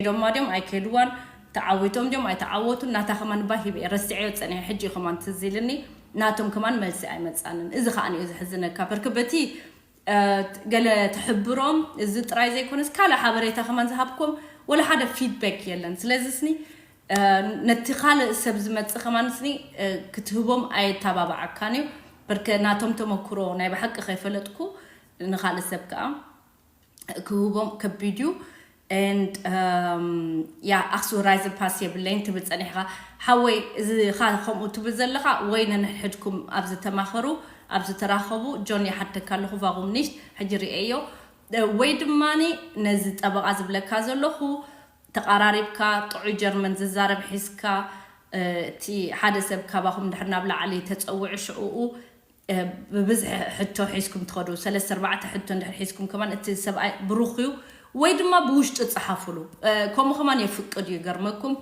ዶማ ድዮም ኣይከድዋን፣ ተዓዊቶም ድዮም ኣይተዓወቱን፣ ናታ ከማን ባሂብ እየ ረስዐዮ ጸኒሐ። ሕጂ ከማን ትዝ ኢልኒ፣ ናቶም ከማን መልሲ ኣይመጻንን። እዚ ከኣ እዩ ዝሕዝነካ። በርክ በቲ ገለ ትሕብሮም፣ እዚ ጥራይ ዘይኮነስ ካልእ ሓበሬታ ከማን ዝሃብኩም ወላ ሓደ ፊድባክ የለን። ስለዚ ስኒ ነቲ ካልእ ሰብ ዝመጽእ ከማን ስኒ ክትህቦም ኣየተባባዓካን እዩ። በርከ ናቶም ተመክሮ ናይ ብሓቂ ከይፈለጥኩ ንካልእ ሰብ ከኣ ክህቦም ከቢድ እዩ። And ያ ኣክሱ ራይዘ ፓስ የብለይን ትብል ጸኒሕካ ሓወይ፣ እዚ ኻ ከምኡ ትብል ዘለኻ ወይ ነንሕድኩም ኣብዚ ተማኸሩ፣ ኣብዚ ተራኸቡ። ጆን ይሓተካ ኣለኹ፣ ቫጉም ኒሽት ሕጂ ርእየዮ። ወይ ድማ ነዚ ጠበቓ ዝብለካ ዘለኹ ተቓራሪብካ ጥዑይ ጀርመን ዝዛረብ ሒዝካ፣ እቲ ሓደ ሰብ ካባኹም ድሕር ናብ ላዕሊ ተጸውዑ፣ ሽዕኡ ብብዝሒ ሕቶ ሒዝኩም ትኸዱ። ሰለስተ ኣርባዕተ ሕቶ እንድሕር ሒዝኩም ከማን እቲ ሰብኣይ ብሩኽ እዩ። ወይ ድማ ብውሽጢ ጸሓፉሉ። ከምኡ ከማን የፍቅድ እዩ። ገርመኩም